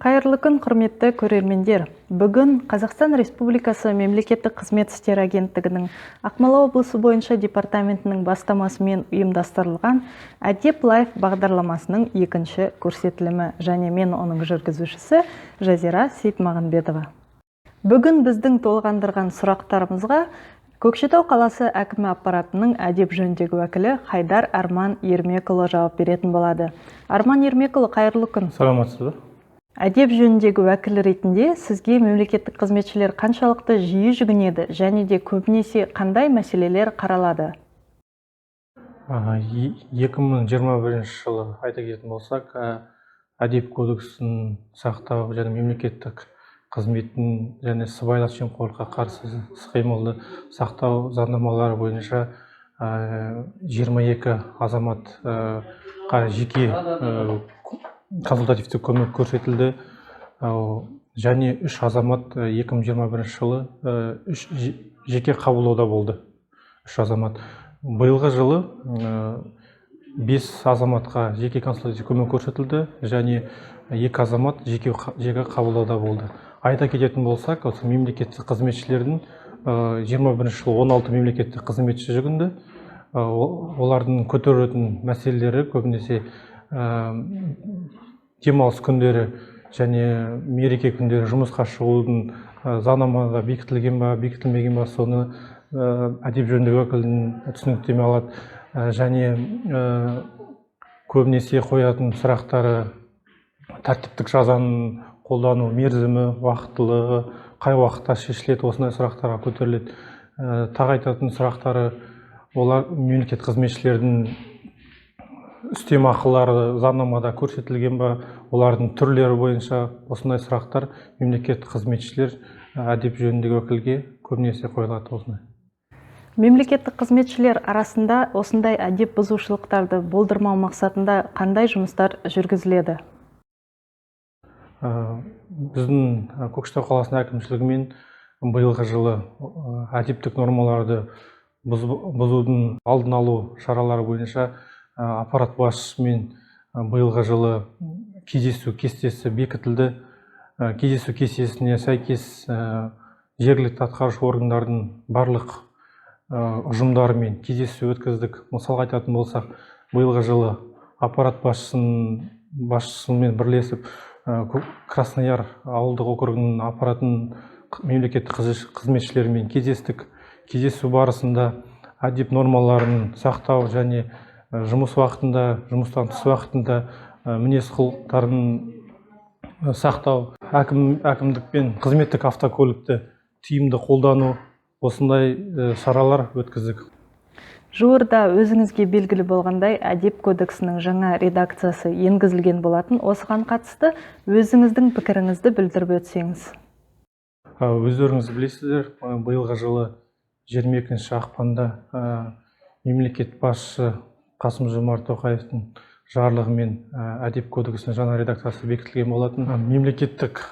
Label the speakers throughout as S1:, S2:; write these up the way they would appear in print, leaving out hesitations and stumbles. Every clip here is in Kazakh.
S1: Қайырлы күн, құрметті көрермендер! Бүгін Қазақстан Республикасы Мемлекеттік қызмет істері агенттігінің Ақмола облысы бойынша департаментінің бастамасымен ұйымдастырылған «Әдеп лайф» бағдарламасының екінші көрсетілімі және мен, оның жүргізушісі Жазира Сейтмағанбетова. Бүгін біздің толғандырған сұрақтарымызға Көкшетау қаласы әкімі аппаратының әдеп жөніндегі уәкілі Хайдар Арман Ермекұлы жауап беретін болады. Арман Ермекұлы, қайырлы күн!
S2: Саламатсыз ба?
S1: Әдеп жөніндегі уәкіл ретінде сізге мемлекеттік қызметшілер қаншалықты жиі жүгінеді және де көбінесе қандай мәселелер қаралады?
S2: 2021 жылы айта кететін болсақ, әдеп кодексін сақтау және мемлекеттік қызметтің және сыбайлас жемқорлыққа қарсы іс қимылды сақтау заңнамалары бойынша 22 азаматқа жеке консультативтік көмек көрсетілді және үш азамат 2021 жылы үш жеке қабылдауда болды, үш азамат. Биылғы жылы бес азаматқа жеке консультативтік көмек көрсетілді және екі азамат жеке қабылдауда болды. Айта кететін болсақ, осы мемлекеттік қызметшілердің 21 жылы 16 мемлекеттік қызметші жүгінді. Олардың көтеретін мәселелері көбінесе демалыс күндері және мереке күндері жұмысқа шығудың заңнамада бекітілген ба, бекітілмеген ба, соны әдеп жөніндегі уәкілдің түсініктеме алады. Және көбінесе қоятын сұрақтары тәртіптік жазаның қолдану мерзімі, уақыттылығы, қай уақытта шешіледі, осындай сұрақтарға көтеріледі. Тағы айтатын сұрақтары, олар мемлекет қызметшілердің үстемақылары заңнамада көрсетілген ба, олардың түрлері бойынша осындай сұрақтар мемлекеттік қызметшілер әдеп жөніндегі уәкілге көбінесе қойылады осындай.
S1: Мемлекеттік қызметшілер арасында осындай әдеп бұзушылықтарды болдырмау мақсатында қандай жұмыстар жүргізіледі?
S2: Біздің Көкшетау қаласының әкімшілігімен биылғы жылы әдептік нормаларды бұзудың алдын алу шаралары бойынша аппарат басшысымен биылғы жылы кездесу кестесі бекітілді. Кездесу кестесіне сәйкес жергілікті атқарушы органдардың барлық ұжымдарымен кездесу өткіздік. Мысалға айтатын болсақ, биылғы жылы аппарат басшысымен бірлесіп Краснояр ауылдық округінің аппаратының мемлекеттік қызметшілерімен кездестік. Кездесу барысында әдеп нормаларын сақтау және жұмыс уақытында, жұмыстан тыс уақытында мінез құлықтарын сақтау, әкімдік пен қызметтік автокөлікті тиімді қолдану, осындай шаралар өткіздік.
S1: Жуырда, өзіңізге белгілі болғандай, әдеп кодексінің жаңа редакциясы енгізілген болатын. Осыған қатысты өзіңіздің пікіріңізді білдіріп өтсеңіз.
S2: Өздеріңіз білесіздер, биылғы жылы 22 ақпанда мемлекет басшысы Қасым Жомарт Тоқаевтың жарлығымен әдеп кодексінің жаңа редакциясы бекітілген болатын. Мемлекеттік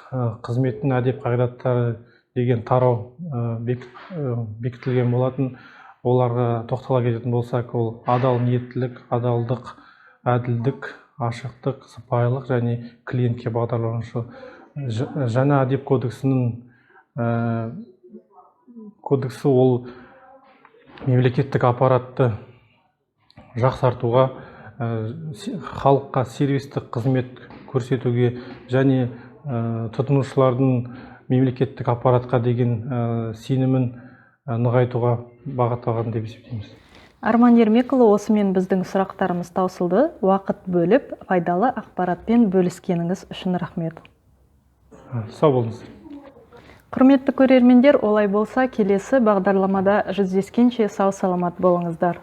S2: қызметтің әдеп қағидаттары деген тарау бекітілген болатын. Оларға тоқтала кететін болсақ, ол адал ниеттілік, адалдық, әділдік, ашықтық, сыпайылық және клиентке бағдарланушы. Жаңа әдеп кодексінің кодексі ол мемлекеттік аппаратты жақсартуға, халыққа сервистік қызмет көрсетуге және тұтынушылардың мемлекеттік аппаратқа деген сенімін нығайтуға бағытталған деп есептейміз.
S1: Арман Ермекұлы, осымен біздің сұрақтарымыз таусылды. Уақыт бөліп, пайдалы ақпаратпен бөліскеніңіз үшін рахмет.
S2: Сау болыңыз.
S1: Құрметті көрермендер, олай болса, келесі бағдарламада жүздескенше сау саламат болыңыздар.